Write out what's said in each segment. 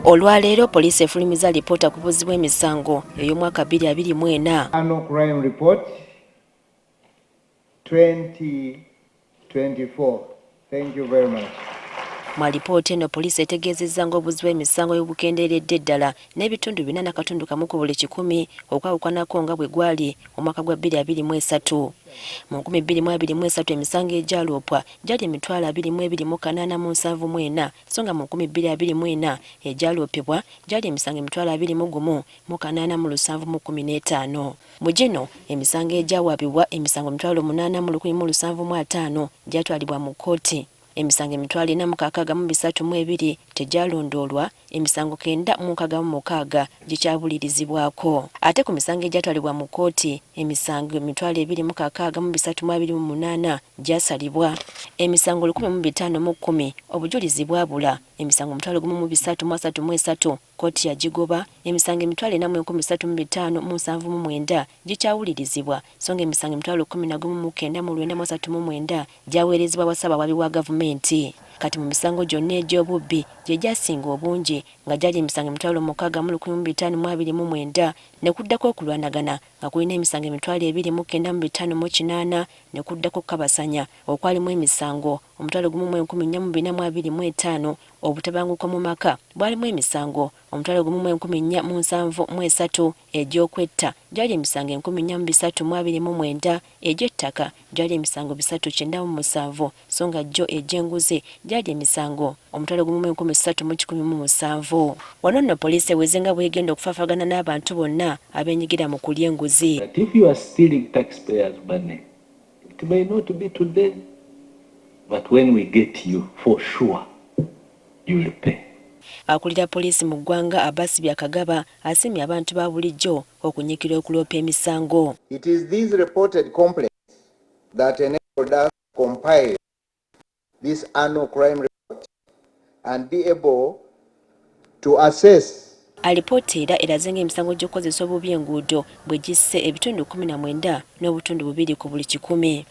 Olwaleero poliisi efulumizza alipoota ku buzzi bw'emisango ey'omwaka 2024. Annual Crime Report 2024. Thank you very much. Mu alipoota eno poliisi etegeezezza ng'obuzzi bw'emisango bwe bukendeeredde ddala n'ebitundu 4.1 ku buli kikumi okwawukanako nga bwe gwali omwaka gwa 2023. Mu 2023 emisango egyaloopwa gyali 22,874 so nga mu 2024 egyaloopebwa gyali emisango 21,875. Mu gino emisango egyawaabibwa, emisango 8,175 gyatwalibwa mu kkooti, emisango 4,063 tegyalondoolwa, emisango 966 gikyabulirizibwako. Ate ku misango egyatwalibwa mu kkooti, emisango 26,328 gyasalibwa, emisango 1,510 obujulizi bwabula, emisango 13,333 Kkooti yagigoba, emisango 4,30579 gikyawulirizibwa so nga emisango 11,939 gyaweerezebwa wa Ssaabawaabi wa gavumenti. Kati mu misango gyonna egy'obubbi gye gyasinga obungi nga gyali emisango 6,529 ne kuddako okulwanagana nga kulina emisango 2,958 ne kuddako okukabasanya okwalimu emisango 14,425. Obutabanguko mu maka bwalimu emisango 14,473, egy'okwetta gyali emisango 4,329, egy'ettaka gyali emisango 397 so nga gyo egy'enguzi gyali emisango 13,107. Wano nno poliisi eweze nga bw'egenda okufaafagana n'abantu bonna abeenyigira mu kulya enguzi. That if you are stealing taxpayers money, it may not be today, but when we get you, for sure, you will pay. Akulira poliisi mu ggwanga Abbas Byakagaba asiimye abantu ba bulijjo okunyiikira okuloopa emisango. It is these reported complaints that enabled us to compile this annual crime report and be able to assess. Alipoota era eraze ng'emisango gy'okukozesa obubi enguudo bwe gisse ebitundu 19.2 ku buli kikumi.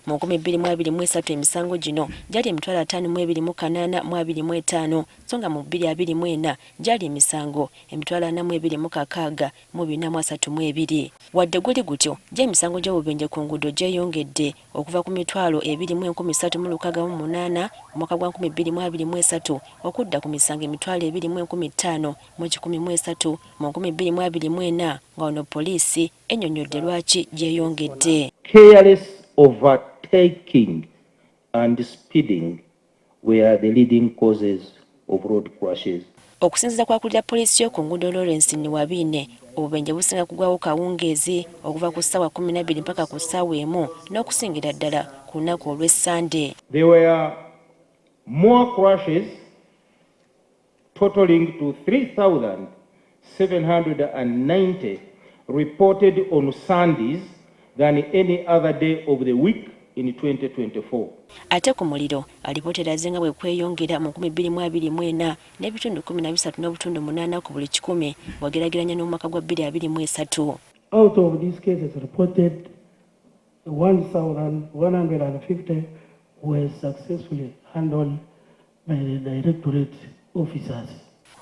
Mu 2023 emisango gino gyali 52,825 so nga mu 2024 gyali emisango 426,432. Wadde guli gutyo, gyo emisango gy'obubenje ku nguudo gyeyongedde okuva ku 20,368 omwaka gwa 2023 okudda ku misango 20,103 mu 2024 nga wano poliisi ennyonnyodde lwaki gyeyongedde. Careless overtaking and speeding were the leading causes of road crashes. Okusinziira ku akulira poliisi y'oku nguudo Lawrence Niwabiine, obubenje businga kugwawo kawungeezi okuva ku ssaawa 12 mpaka ku ssaawa 1 n'okusingira ddala ku lunaku olw'e Ssande. There were more crashes totaling to 3,790 reported on Sundays than any other day of the week in 2024. Ate ku muliro, alipoota eraze nga bwe kweyongera mu 2024 n'ebitundu 13.8 ku buli kikumi bw'ogeraageranya n'omwaka gwa 2023. Out of these cases reported, 1,150 were successfully handled by the directorate officers.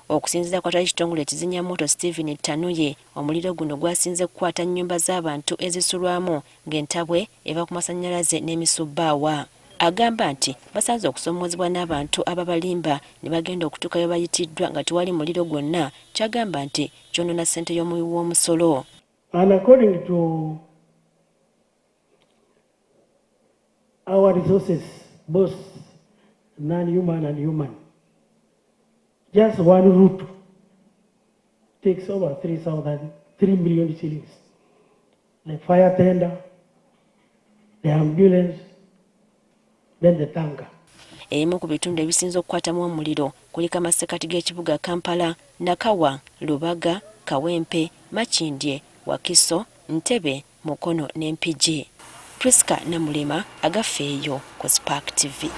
Okusinziira ku atali kitongole ekizinyamwoto Stephen Tanuye, omuliro guno gwasinze kukwata nnyumba z'abantu ezisulwamu ng'entabwe eva ku masannyalaze n'emisubbaawa. Agamba nti basanze okusoomoozebwa n'abantu ababalimba ne bagenda okutuuka we bayitiddwa nga tewali muliro gwonna ky'agamba nti kyonoona ssente y'omuwi w'omusolo. And according to our resources, both non-human and human, just one route takes over 3 million shillings. The fire tender, the ambulance, then the tanker. Ebimu ku bitundu ebisinze okukwatamu omuliro kuliko amasekkati g'ekibuga Kampala, Nakawa, Lubaga, Kawempe, Makindye, Wakiso, Ntebe, Mukono ne Mpigi. Prisca Namulema, Agafeeyo ku Spark TV.